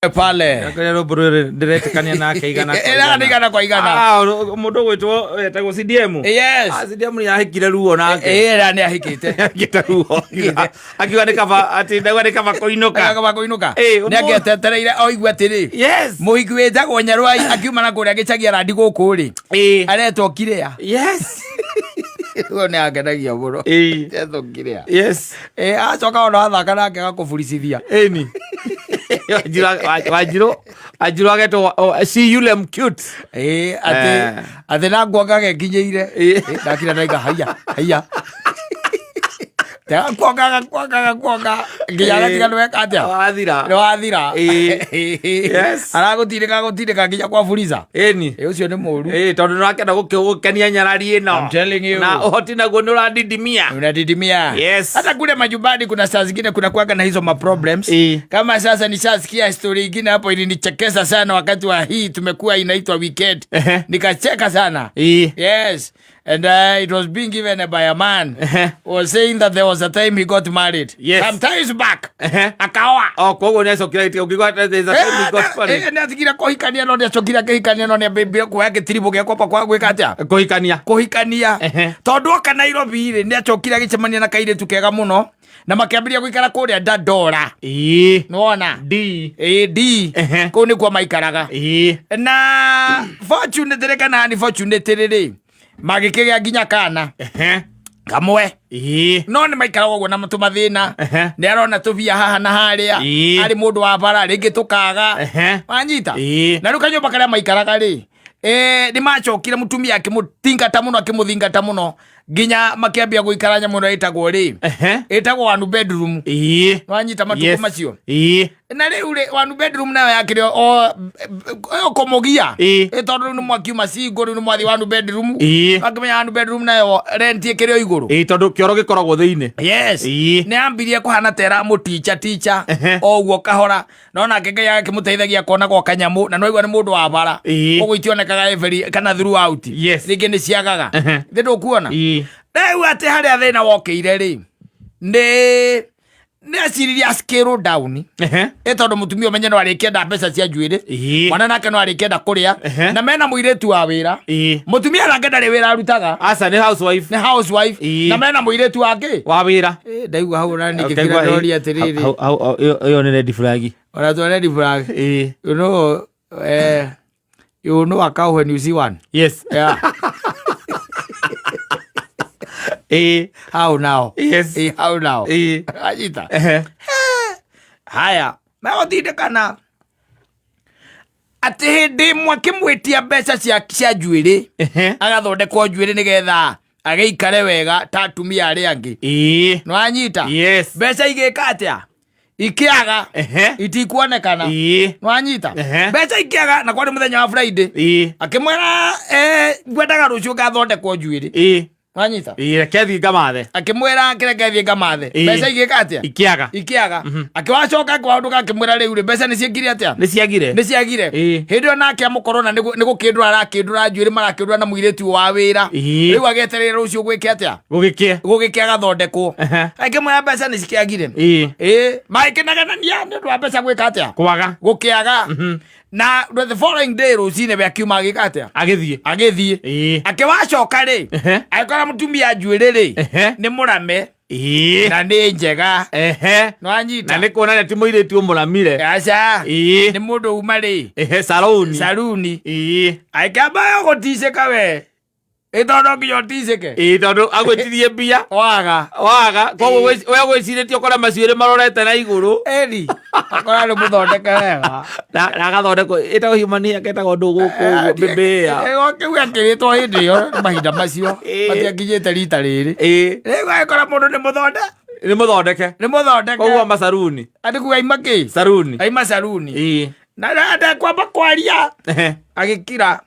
Pale. Akĩrĩa rwĩmbo rũrĩ ndĩretĩkania nake igana kwa Ĩra nĩ igana kwa igana. Ah, mũndũ ũgwĩtwo etagwo CDM. Yes. Ah, CDM nĩ ahĩkire ruo nake. Ĩra nĩ ahikĩte. Ahĩkĩte ruo. Akiuga nĩ kaba atĩ ndauga nĩ kaba kũinũka. Kaba kũinũka. Ĩ, Nĩ angĩetetereire oigue atĩrĩ. Yes. Mũhiki wĩtagwo Nyarwai akiuma na kũrĩa gĩcagia randi gũkũ rĩ. Ĩ. Aretwo Kiria. Yes. Ũyũ nĩ angenagia mũno. Ĩ. Aretwo Kiria. Yes. Ĩ acoka ona athaka nake agakũburicithia. Ĩni. Wanjirũ Wanjirũ agetwo oh, see you lem cute. Ĩ atĩ Eh. atĩ na nguonga gekinyĩire. Ĩ. Ndakira ndaiga haiya haiya. Kuonga gakuonga gakuonga nginya agatiga nĩweka atĩa? Wathira. Nĩ wathira. Ĩ. Yes. Aragũtindĩka gũtindĩka nginya kwa fuliza. Ĩni. Ĩ ũcio nĩ mũru. Ĩ tondũ nĩ wakenda gũkenia nyarari ĩno. I'm telling you. Na ũhoti naguo nĩ ũrandidimia. Unadidimia. Yes. Hata kule majumbani kuna saa zingine kuna kuwaga na hizo maproblems. Ĩ. Kama sasa nishasikia story ingine hapo ilinichekesha sana wakati wa hii tumekuwa inaitwa weekend. Ehe. Nikacheka sana. Ĩ. Yes. And it was being given by a man Ehe. who was saying that there was a time he got married. Yes. Sometimes back. Ehe. Akaoa. Oh, koguo nĩ acokire gĩtigo ũkiuga there's a time he got married. Nĩ atigire kũhikania no nĩ acokire akĩhikania no nĩ ambĩrĩirie kuoya gĩtiribũ gĩa kwamba kwa gwĩka atĩa? Kũhikania. Kũhikania. Ehe. Tondũ oka Nairobi rĩ nĩ acokire agĩcemania na kairĩtu kega mũno na makĩambĩrĩria gũikara kũrĩa Dandora. Ĩ. Nĩwona? D. Ĩ D. Ehe. Kũu nĩkuo maikaraga. Ĩ. Na fortunately kana unfortunately rĩ magĩkĩgĩa nginya kana Ehe. kamwe. Ĩ. No nĩ maikaraga ũguo na tũmathĩna. Ehe. Nĩ arona tũbia haha na harĩa. Ĩ. Arĩ mũndũ wa bara rĩngĩ tũkaga. Ehe. Wanyita? Ĩ. Na rĩu kanyũmba karĩa maikaraga rĩ eh, nĩ macokire mũtumia akĩmũthingata mũno akĩmũthingata mũno nginya makĩambia gũikara nyamũ ĩno ĩtagwo rĩ Ehe. ĩtagwo one bedroom. Ĩ. Wanyita matukũ Yes. macio? Ĩ. Na rĩu rĩ one bedroom nayo yakĩrĩ o o kũmũgia. Ĩ. Ĩ tondũ rĩu nĩ mwakiuma single, rĩu nĩ mwathiĩ one bedroom. Ĩ. Akĩmenya one bedroom nayo rent ĩkĩrĩ o igũrũ. Ĩ, tondũ kĩoro gĩkoragwo thĩinĩ. Yes. Ĩ. Nĩ ambirie kũhana ta ĩramũticha ticha Ehe. o ũguo kahora, no nake Ngai agakĩmũteithagia akona gwa kanyamũ na nĩwaigua nĩ mũndũ wa bara. Ĩ. Koguo itionekaga every kana throughout. Yes. Rĩngĩ nĩ ciagaga. Ehe. Thĩ ndũkuona? Ĩ. Rĩu atĩ harĩa thĩna wokĩire rĩ nĩ aciririe a scale down. Ehe. Ĩ tondũ mũtumia ũmenye no arĩkĩenda mbeca cia njuĩrĩ. Ĩ. Mwana nake no arĩkĩenda kũrĩa. Ehe. Na mena mũirĩtu wa wĩra. Ĩ. Mũtumia nake ndarĩ wĩra arutaga. Aca nĩ housewife. Nĩ housewife. Ĩ. Na mena mũirĩtu wangĩ. Wa wĩra. Ĩ, ndaigua hau na ningĩ kĩrĩa ndoria atĩrĩrĩ. Hau- hau- hau- ĩyo ĩyo nĩ red flag. Ona twa red flag. Ĩ. You know, you know a cow when you see one. Yes. Yeah. Ĩ. How now? Yes. Ĩ, how now? Ĩ. Anyita. Ehe. Haya, megũtindĩkana atĩ hĩndĩ ĩmwe akĩmwĩtia mbeca cia njuĩrĩ Ehe. agathondekwo njuĩrĩ nĩgetha agĩikare wega ta atumia arĩa angĩ. Ĩ. Nĩwanyita? Yes. Mbeca igĩka atĩa? Ikĩaga. Ehe. Itikuonekana. Ĩ. Nĩwanyita? Ehe. Mbeca ikĩaga na kwarĩ mũthenya wa Friday. Ĩ. Akĩmwĩra ngwendaga rũciũ ngathondekwo njuĩrĩ. Ĩ. Wanyita? Ĩ, reke thiĩ ngamathe. Akĩmwĩra kĩreke thiĩ ngamathe. Ĩ. Mbeca igĩka atĩa? Ikĩaga. Ikĩaga. Akĩwacoka akĩwaũndũka akĩmwĩra rĩu rĩ mbeca nĩ ciĩkire atĩa? Nĩ ciagire. Nĩ ciagire. Ĩ. Hĩndĩ ĩyo nake amũkorwo na nĩ gũkĩndũra arakĩndũra njuĩrĩ marakĩndũra na mũirĩtu wa wĩra. Ĩ. Rĩu agetereire rũciũ gwĩke atĩa? Gũgĩkĩe. Gũgĩkĩa agathondekwo. Ehe. Akĩmwĩra mbeca nĩ cikĩagire. Ĩ. Ĩ, magĩkĩnegenania nĩ ũndũ wa mbeca gwĩka atĩa? Kwaga. Gũkĩaga. Na the following day rũcinĩ we akiuma agĩka atĩa? Agĩthiĩ. Agĩthiĩ. Ĩ. Akĩwacoka rĩ Ehe. agĩkora mũtumia njuĩrĩ rĩ Ehe. nĩ mũrame Ĩ. na nĩ njega. Ehe. Nĩwanyita? Na nĩ kuonania ti mũirĩtu ũmũramire. Aca. Ĩ. Nĩ mũndũ uma rĩ Ehe, saruni. saruni. Ĩ. Agĩkĩamba gũticĩka we. Ĩ tondũ nginya ũticĩke. Ĩ, tondũ agwĩtirie mbia. Waga. Waga. Koguo we gwĩcirĩtie ũkore macuĩrĩ marorete na igũrũ. Ĩni. Akora nĩ mũthondeke wega. Na agathondekwo ĩtagwo human hair ketagwo ndũ gũkũ ũguo mbĩmbĩa. Ĩgo kĩu gĩakĩrĩtwo hĩndĩ ĩyo mahinda macio. Ĩ. Matiakinyĩte rita rĩrĩ. Ĩ. Rĩu agĩkora mũndũ nĩ mũthonde. Nĩ mũthondeke. Nĩ mũthondeke. Koguo ama saruni. Atĩ kuga aima kĩ? Saruni. Aima saruni. Ĩ. Na ndekwamba kwaria. Ehe. Agĩkira.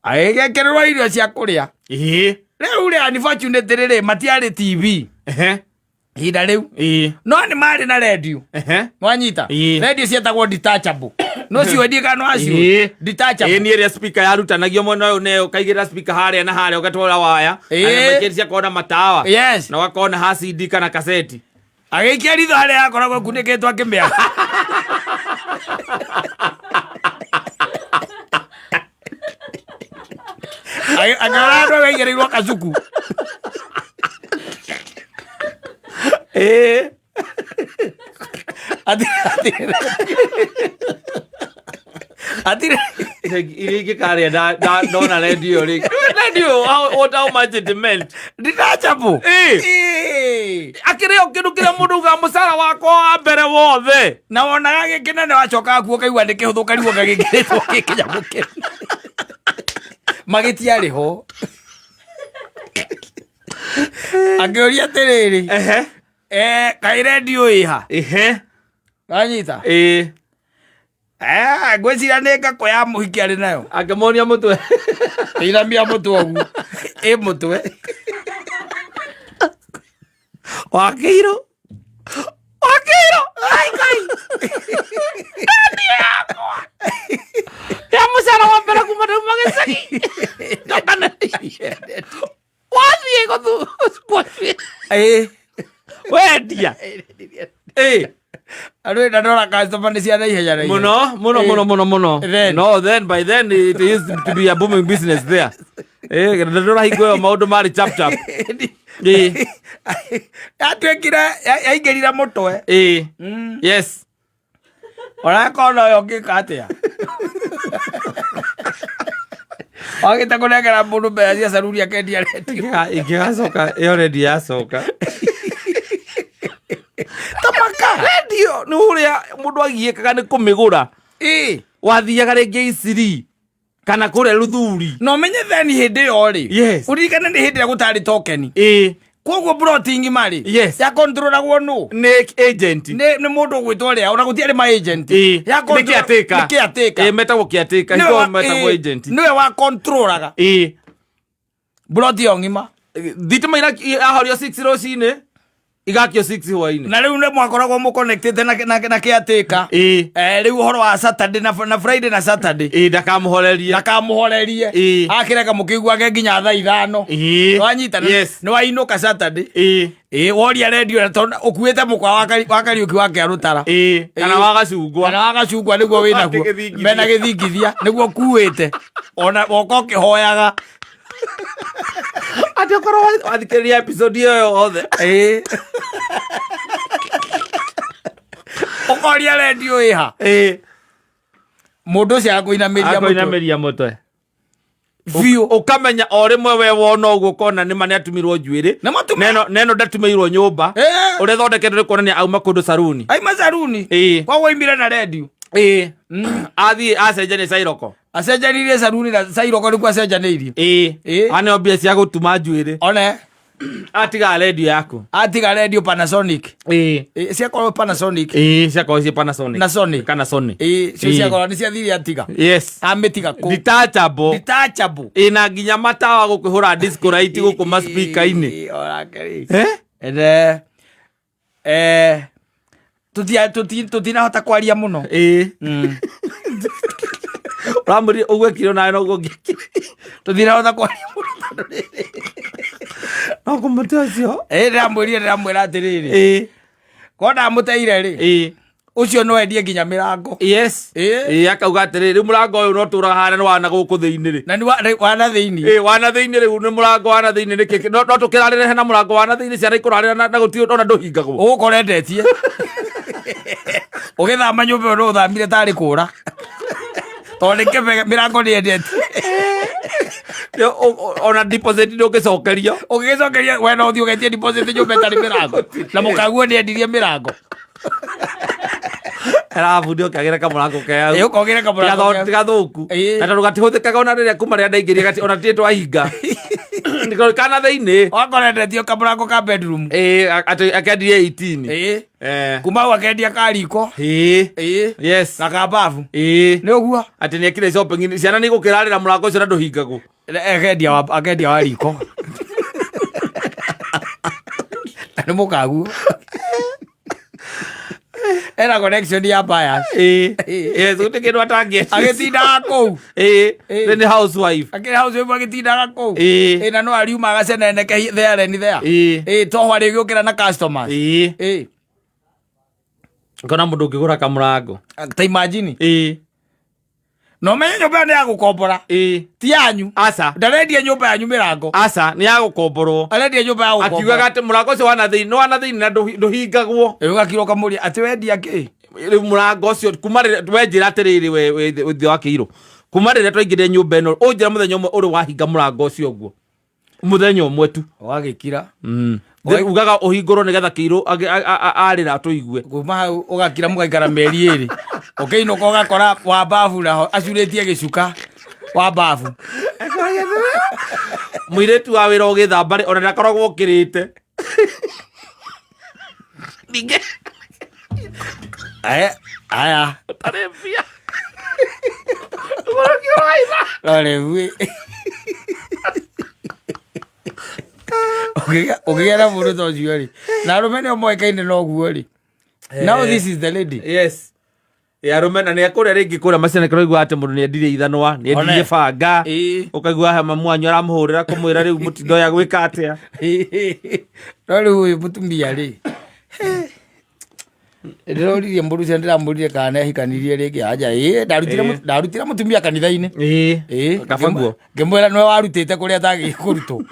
Agĩgĩkĩrĩrwo irio cia kũrĩa. Ĩ. Rĩu rĩ unfortunately rĩ matiarĩ TV. Ehe. Ihinda rĩu. Ĩ. No nĩ marĩ na radio. Ehe. Nwanyita? Ĩ. Radio cietagwo detachable. No ciũĩ ndiĩ kana no Ĩ. acio. Detachable. Ĩ nĩ ĩrĩa speaker yarutanagio mwena ũyũ na ũkaigĩrĩra speaker harĩa na harĩa ũgatwara waya. Ĩ. Na maingĩ ciakorwo na matawa. Yes. Na ũgakorwo na ha CD kana kaseti. Agĩikia ritho harĩa yakoragwo ĩkunĩkĩtwo akĩmĩa. Akĩona andũ aigĩrĩirwo kacuku. Ĩĩ. Atirĩ Iria ingĩkarĩa ndona rendio rĩ. Rendio, what how much it meant. Detachable. Ĩĩ. Ĩĩ. Akĩrĩ o kĩndũ kĩrĩa mũndũ ugaga mũcara wakwa wa mbere wothe. Na wonaga gĩkĩnene wacokaga kuo ũkaigua nĩ kĩhũthũ ũkarigwo gagĩkĩrĩtwo gĩkĩnyamũ kĩnene. Magĩtiarĩ ho. Akĩũria atĩrĩrĩ, Ehe. eh, kaĩ rendio ĩha? Ehe. Wanyita? Ĩĩ. Eh, ngwĩciria nĩ ngakũ ya mũhiki arĩ nayo. Akĩmonia mũtwe. Ĩinamia mũtwe ũguo. Ĩ mũtwe. Wakĩirwo. Wakĩirwo. Ai Ngai. Rendio yakwa. Ya mũcara wa mbere kuma ndauma gĩcagi. Ndokane. Wathiĩ gũthu. Ĩ. Wendia. Ĩĩ. Andũ ĩna ndora customer nĩ cia naihenya naihenya. Muno, muno, muno, muno, muno. Then. No, then by then it used to be a booming business there. Eh, ndora hingo ĩyo maũndũ marĩ chap chap. Ĩĩ. Yatuĩkire yaingĩrire mũtwe. Ĩĩ. Yes. Onakorwo noyo ũngĩka atĩa? Wagĩte kũnengera mũndũ mbeca cia caruni akendia rendio. Ingĩgacoka ĩyo rendio yacoka. Tamaka. Rendio nĩ ũrĩa mũndũ agiĩkaga nĩ kũmĩgũra. Ĩĩ. Wathiaga rĩngĩ Isiri kana kũrĩa Luthuri. Na ũmenye then hĩndĩ ĩyo rĩ. Yes. Ũririkane nĩ hĩndĩ ĩrĩa gũtarĩ token. Ĩĩ. Koguo ploti ng'ima rĩ. Yes. Ya controlagwo nũ? Nĩ agent. Nĩ mũndũ ũgwĩtwo ũrĩa ona gũtiarĩ ma agent. Ĩĩ. Ya Nĩ control- caretaker. Nĩ caretaker. Ĩĩ metagwo caretaker. Nĩwe Hingo wa- metagwo ĩĩ, agent. Nĩwe wa controlaga Ĩĩ. ploti ĩyo ng'ima. Thitima irahorio 6 rũcinĩ igakio 6 hwainĩ. Na rĩu nĩ mwakoragwo mũconnectĩte na caretaker. Ĩĩ. Eh, rĩu ũhoro wa Saturday na Friday na Saturday. Ĩĩ ndakamũhorerie. Ndakamũhorerie. Ĩĩ. Akĩreka mũkĩiguage nginya thaa 5. Ĩĩ. Wanyita Yes. nĩ wainũka Saturday. Ĩĩ. Ĩĩ woria rendio na tondũ ũkuĩte mũkwa wa Kariũki wa Kĩarũtara. Ĩĩ. Kana Ĩĩ. wa gacungwa. Kana wa gacungwa nĩguo wĩnaguo. Gĩthingithia. Mena gĩthingithia nĩguo ũkuĩte. Ona woka ũkĩhoyaga. Atĩ ũkorwo wathikĩrĩria episode ĩyo yothe. Ĩĩ. Ũkoria rendio ĩha. Ĩĩ. Mũndũ ũcio akũinamĩria mũtwe. Akũinamĩria mũtwe. Biũ. Ũkamenya o rĩmwe we wona ũguo ũkona nĩma nĩatumirwo njuĩrĩ. Nĩ matume. Neno ndatumĩirwo nyũmba. Ĩĩ. Ũrĩa ĩthondeketwo nĩ kuonania auma kũndũ saruni. Aima saruni. Ĩĩ. Koguo oimire na rendio. Ĩĩ. Athiĩ acenjania cairoko. Acenjanirie saruni na cairoko nĩkuo acenjanĩirie. Ĩĩ. Ĩĩ. Aneo mbia cia gũtuma njuĩrĩ. One. Atiga rendio yaku. Atiga rendio Panasonic. Ĩĩ. Ĩĩ, ciakorwo Panasonic. Ĩĩ ciakorwo ciĩ Panasonic. Na Sony. Kana Sony. Ĩĩ, cio Ĩĩ. ciakorwo nĩ ciathire atiga. Yes. Amĩtiga kũ? Detachable. Detachable. Ĩĩ na nginya matawa gũkĩhũra disco light gũkũ ma speaker-inĩ. Ĩĩ, onake rĩ. Eh? Ene, eh, tutinahota kwaria muno. Ĩĩ. Ũramwĩrire ũguo ekire onawe noguo ngĩkire. Tutinahota kwaria muno tondũ rĩrĩ. No kũmũte ũcio. Ĩĩ, ndĩramwĩrire ndĩramwĩra atĩrĩrĩ. Ĩĩ. Korwo ndamũteire rĩ, Ĩĩ. ũcio no endie nginya mĩrango. Yes. Ĩĩ. Ĩĩ akauga atĩrĩrĩ rĩu mũrango ũyũ no tũraga harĩa nĩ wana gũkũ thĩinĩ rĩ. Na nĩ wana thĩinĩ. Ĩĩ wana thĩinĩ rĩu nĩ mũrango wana thĩinĩ nĩkĩ no tũkĩrarĩre hena mũrango wana thĩinĩ ciana ikũrarĩra na gũtirĩ ona ndũhingagwo. Ũgũkora endetie. Ũgĩthama nyũmba ĩyo no ũthamire tarĩ kũra. Tondũ nĩ kĩbega mĩrango nĩ endetie. Ona deposit ndũngĩcokerio. Ũngĩgĩcokeria we no ũthiĩ ũgetie deposit nyũmba ĩtarĩ mĩrango. Na mũkaguo nĩ endirie mĩrango. Arabundi ũkagĩra kamũrango ke hau. Ĩĩ, ũkogĩra kamũrango ke hau. Tigathũku. Ĩĩ. Na tondũ gatihũthĩkaga ona rĩrĩa kuma rĩrĩa ndaingĩrire gati ona tirĩ twahinga. Nĩko kana thĩinĩ. Wakora endetio kamũrango ka bedroom. Ĩĩ atĩ akendirie 18. Ĩĩ. Eh. Kuma hau akendia ka riko. Ĩĩ. Ĩĩ. Yes. Na ka bafu. Ĩĩ. Nĩ ũguo. Atĩ nĩekire shopping ciana nĩ igũkĩrarĩra mũrango ũcio na ndũhingagwo. Akendia wa riko. Na nĩ mũkaguo. Ena connection ya buyers. Ĩĩ. Ĩĩ. Yes, gũtirĩ kĩndũ atangĩendia. Agĩtindaga kũu. Ĩĩ. Ĩĩ. Rĩu nĩ housewife. Akĩrĩ house ĩmwe agĩtindaga kũu. Ĩĩ. Ĩĩ na no ariuma agaceneneke there and there. Ĩĩ. Ĩĩ toho arĩgĩũkĩra na customers. Ĩĩ. Ĩĩ. Ngona mũndũ ũngĩgũra kamũrango. Ta imagine. Ĩĩ. Na ũmenye nyũmba ĩyo nĩ ya gũkombora, ti yanyu. Aca. Ndarendia nyũmba yanyu mĩrango. Aca, nĩ ya gũkomborwo. Arendia nyũmba ya gũkombora. Akiugaga atĩ mũrango ũcio wa na thĩinĩ nĩ wa na thĩinĩ na ndũhingagwo. Ĩ, ũgakira ũkamũria atĩ wendia kĩ? Rĩu mũrango ũcio kuma rĩrĩa we njĩra atĩrĩrĩ, we thĩ wa kĩirũ, kuma rĩrĩa twaingĩrire nyũmba ĩno, ũnjĩra mũthenya ũmwe ũrĩ wahinga mũrango ũcio ũguo, mũthenya ũmwe tu. Ũgagĩkira. Ugaga ũhingũrwo nĩgetha kĩirũ arĩra tũigue. Kuma hau ũgakira mũgaikara mĩeri 2, ũkĩinũka ũgakora wa babu naho acurĩtie gĩcuka wa babu. Mũirĩtu wa wĩra ũgĩthamba rĩ, ona ndakoragwo ũkĩrĩte ningĩ. Aya. Ũtarĩ mbia. Ũgũrũki ũraina. No rĩu ũkĩgĩa na mũndũ ta ũcio rĩ, na arũme nĩo moĩkaine na ũguo rĩ, now this is the lady. Yes. Arũme na nĩ kũrĩa rĩngĩ kũrĩa macina kũraigua atĩ mũndũ nĩ endirie ithanwa, nĩ endirie banga. Ũkaigua he mamu wanyu aramũhũrĩra kũmwĩra rĩu mũtindo ya gwĩka atĩa. No rĩu ũyũ mũtumia rĩ, ndĩroririe mũndũ ũcio, ndĩramũririe kana nĩ ahikanirie rĩngĩ. Anja, ĩĩ, ndarutire mũtumia kanitha-inĩ. Ĩĩ. Kaba guo. Ngĩmwĩra nĩwe warutĩte kũrĩa atagĩrĩire kũrutwo.